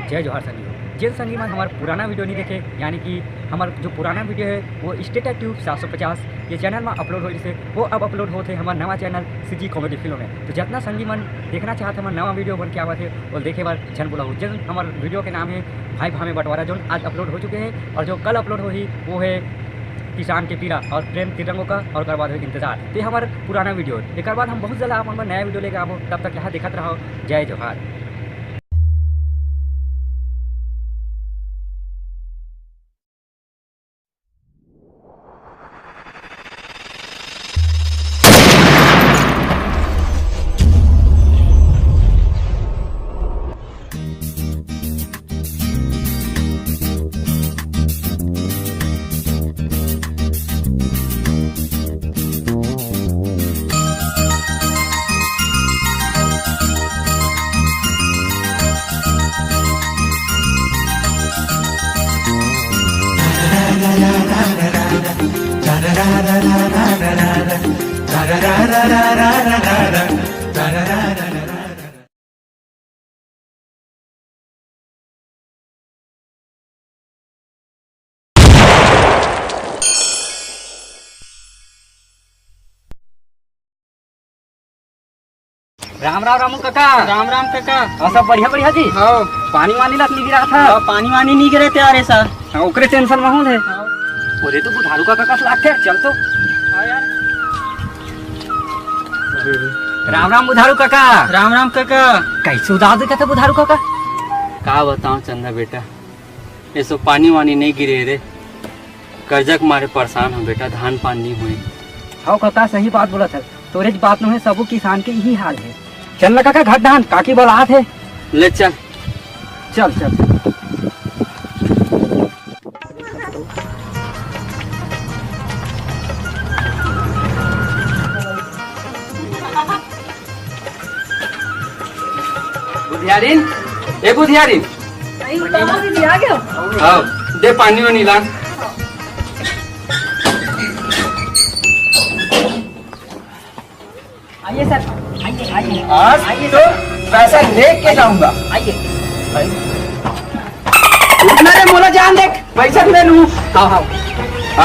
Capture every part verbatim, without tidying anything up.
जय जोहार संगी हो। जेन संगी मन हमर पुराना वीडियो नहीं देखे, यानी कि हमर जो पुराना वीडियो है वो स्टेटा ट्यूब सात सौ पचास ये चैनल में अपलोड हो, जैसे वो अब अपलोड होते हमार नवा चैनल सीजी कॉमेडी फिल्म में। तो जितना संगी मन देखना चाहते हमार नवा वीडियो बन के आवत है, वो देखे बर झन भुलाहू। जेन हमार वीडियो के नाम है भाई भामे बंटवारा, जो आज अपलोड हो चुके हैं और जो कल अपलोड होही वो है किसान के पीड़ा और प्रेम तिरंगों का, और ओकर बाद है इंतजार। तो ये हमार पुराना वीडियो है। एक बाद हम बहुत जल्द आप मन बर नया वीडियो लेके आबो, तब तक यहाँ देखत रहो। जय जोहार। राम राम रामू काका। राम राम काका। और सब बढ़िया बढ़िया जी? हाँ। पानी वानी ला नहीं गिरा था? हाँ, पानी वानी नहीं गिरे तैयार है सर। हाँ, ओकरे टेंशन में हूँ ले। हाँ। ओरे तो बुधारू काका कस लागथे, चल तो। हाँ यार। राम राम बुधारू काका। राम राम काका। कैसे उदास दिखत हे बुधारू काका? का बताऊं चंदा बेटा, ये सब पानी वानी नहीं गिरे रे, कर्जा के मारे परेशान हो बेटा, धान पान नहीं हुए। हव काका, सही बात बोलत हे, तोरेच बात नोहे, सबो किसान के यही हाल है। चल ना काका, घर धान काकी बलात है। ले चल। चल चल। बुधियारिन, ए बुधियारिन। अरे, उतावल दीदी आ गया। हाँ, दे पानी वानी ला। आइए सर, आइए, आइए। आज आइए तो सर। पैसा लेके जाऊंगा। आइए। उठना रे, मोला जान देख, पैसा ले लूं। हाँ, हाँ।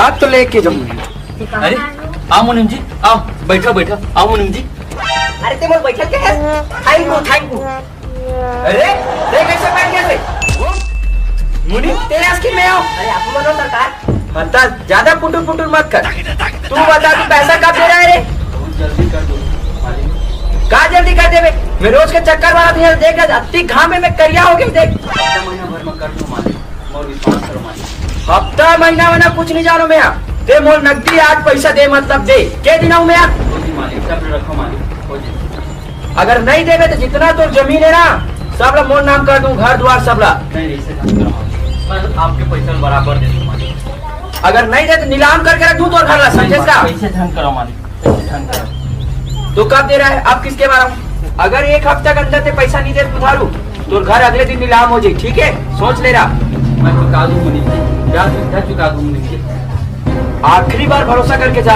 आज तो लेके जाऊंगा। अरे, आओ मुनीम जी, आओ, बैठो, बैठो, आओ मुनीम जी। अरे, ते मोर बैठल के है? Thank you, thank you। अरे, देख कैसे बैठ गया थे। मुनीम, तेरे आस की मैं आऊं। अरे, आप बोलो सरकार। बता, ज्यादा पुटुर पुटुर मत कर। तू बता, तू पैसा कब दे रहा है रे? बहुत जल्दी कर दो मालिक। का जल्दी कर देबे? मैं रोज के चक्कर मारत हूँ, देख ना, अत्ती घाम में मैं करिया हो गया, देख। हफ्ता महीना भर में कर दो मालिक, मोर विश्वास करो मालिक। हफ्ता महीना वाला कुछ नहीं जानो मैं। ते मोर नकदी आज पैसा दे, मतलब दे। के दिन आऊँ मैं? हो जी मालिक, सब रखो मालिक, हो जी। अगर नहीं देबे तो जितना तोर जमीन है ना, सब ला मोर नाम कर दूं, घर द्वार सब ला। नहीं, ऐसे काम करो मालिक, मैं आपके पैसा बराबर दे दूं मालिक। अगर नहीं दे तो नीलाम करके रख दूं तोर घर ला, समझे का? पैसे धन करो मालिक, पैसे धन करो। तो कब दे रहा है, अब किसके बारे में? अगर एक हफ्ता के अंदर ते पैसा नहीं दे बुधारू, तोर घर अगले दिन नीलाम हो जाए, ठीक है? सोच ले रहा। मैं चुका दूं मुनीम जी, ब्याज उधार चुका दूं मुनीम जी। आखिरी बार भरोसा करके जा,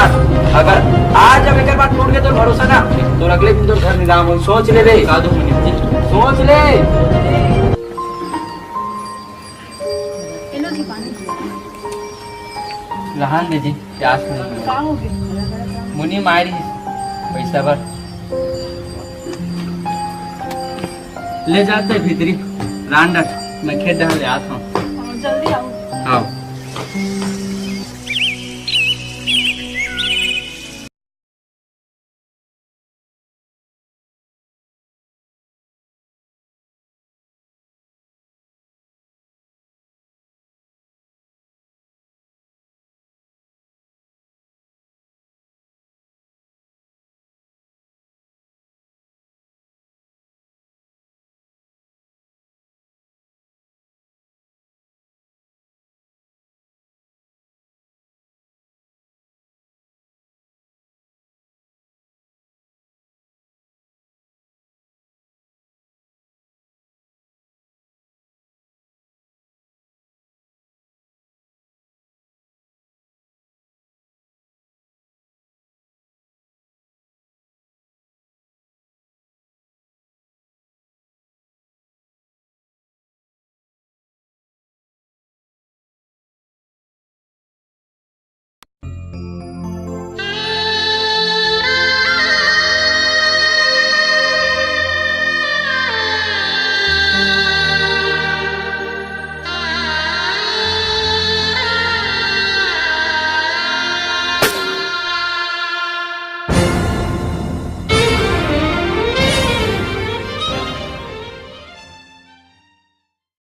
अगर आज जब एक बार टूट गया तो भरोसा ना, तो अगले दिन तो घर नीलाम हो, सोच ले बे। चुका दूं मुनीम जी। सोच ले। ये लो जी पानी। रहन दे जी, प्यास नहीं। का हो गया? मुनीम आए रही पैसा बर। ले जाते भीतरी रांडा, मैं खेत डाल ले आता हूँ। हाँ, जल्दी आओ। हाँ।